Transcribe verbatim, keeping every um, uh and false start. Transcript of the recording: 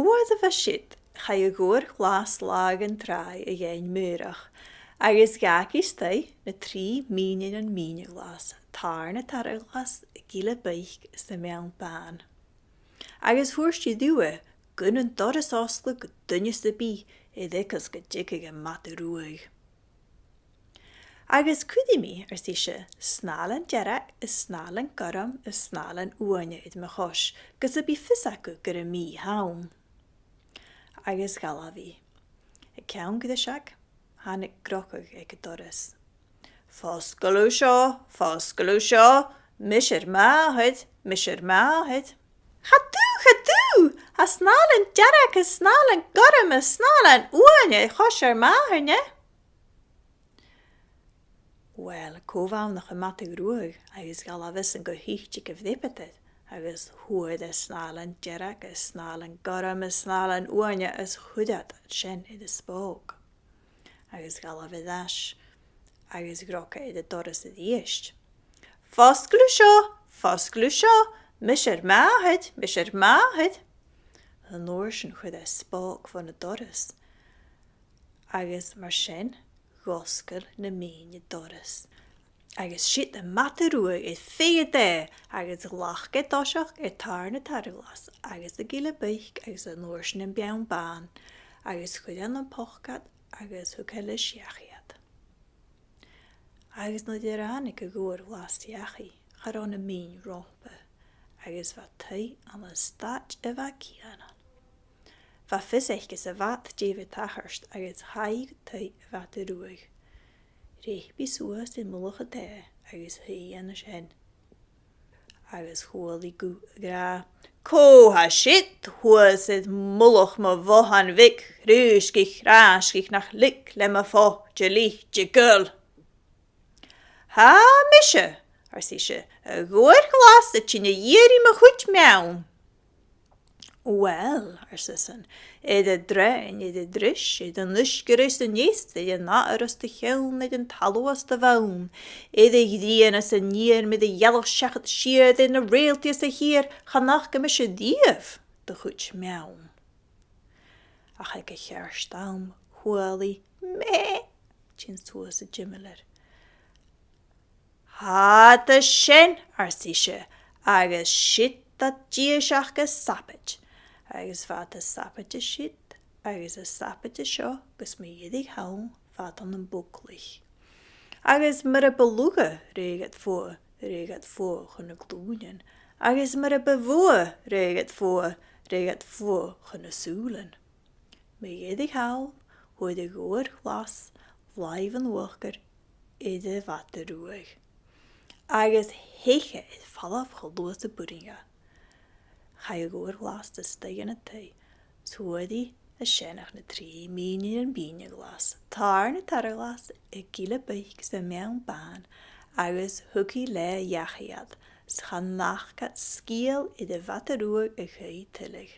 Nuair a bha siud, chaidh a' ghobhar ghlas latha dhan tràigh a dhèanamh maorach, agus dh'fhàg i a-staigh na trì mìnean mìneachais, tàrr na tarraingeachais, a' ghille bhoic 's am meann bàn. Agus thuirt i riutha gun an doras fhosgladh do dhuine sam bith, air eagal 's gun tigeadh am madadh ruadh. Agus cuiridh mi, ars ise, snàthlainn dearg is snàthlainn gorm is snàthlainn uaine air mo chois, gus am bi fios agaibh gur e mi a th' ann. Agus dh'fhalbh i. Aig ceann greiseag, thàinig gnogadh aig an doras. Fosgail seo, fosgail seo, mise ur màthair, mise ur màthair. Cha tu, cha tu, tha snàthlainn dearg is snàthlainn gorm is snàthlainn uaine air chois ur màthar-ne. Uill, cò bh' ann ach am madadh ruadh, agus dh'fhalbh esan gu h-ìre gu bhreabadair, agus fhuair e snàthlainn dearg is snàthlainn gorm is snàthlainn uaine is chuir e sin air a spòg. Agus dh'fhalbh e air ais, agus ghrog e air an doras a-rithist. Fosgail seo, fosgail seo, mise ur màthair, mise ur màthair. An uair sin chuir e spòg fon an doras, agus mar sin dh'fhosgail na mìnean an doras. Agus siud am madadh ruadh air feadh an taighe, agus ghlac e an toiseach air tàrr na tarraingeachais, agus a' ghille bhoic, agus an uair sin am meann bàn, agus chuir e ann am poca, agus thug e leis dhachaigh iad. Agus nuair a ràinig a' ghobhar ghlas dhachaigh, cha robh na mìnean romhpa, agus bha an taigh ann an staid a bha cianail. Bha fios aice sa mhad dè bha a' tachairt agus chaidh i gu taigh a' mhadaidh ruadh. Dhreap i suas air mullach an taighe agus shuidh i an sin. Agus chuala i guth ag ràdh, "Cò tha siud shuas air mullach mo bhothain bhig, chrùisgich, chràisgich, nach leig leam mo phoit a lìteadh?" "Tha mise," ars ise, "a' ghobhar ghlas a' tighinn a dh'iarraidh mo chuid meann." "Uill," ars esan, "air an dràin, air an dris, air an uisge a-rithist a-nis, air an adhar os do cheann, air an talamh os do bhonn, air a' ghrian às an iar, air a' ghealach seachad siar, air na reultan às a' chiar, chan fhaca mise riamh do chuid meann." Ach aig a' cheart àm chuala i mè a' tighinn suas an t-similear. "Tha iad sin," ars ise, "agus siud iad dìreach gu sabaid." Agus bha iad a' sabaid an siud, agus a' sabaid an seo, gus mu dheireadh thall, bha iad ann am boglaich. Agus mura bu lugha, ruitheadh iad fodha, ruitheadh iad fodha chun nan glùinean, agus mura bu mhotha, ruitheadh iad fodha, ruitheadh iad fodha chun nan sùilean. Mu dheireadh thall, fhuair a' ghobhar ghlas làmh an uachdair air a' mhadaidh ruadh, agus theich e air falbh cho luath 's a b' urrainn dha. Chaidh a' ghobhar ghlas a-staigh dhan taigh, 's fhuair i an sin ach na trì mìnean mìneachais, tàrr na tarraingeachais, a' ghille bhoic 's am meann bàn, agus thug i leatha dhachaigh iad, 's chan fhaca iad sgeul air a' mhadaidh ruadh a chaidh tuilleadh.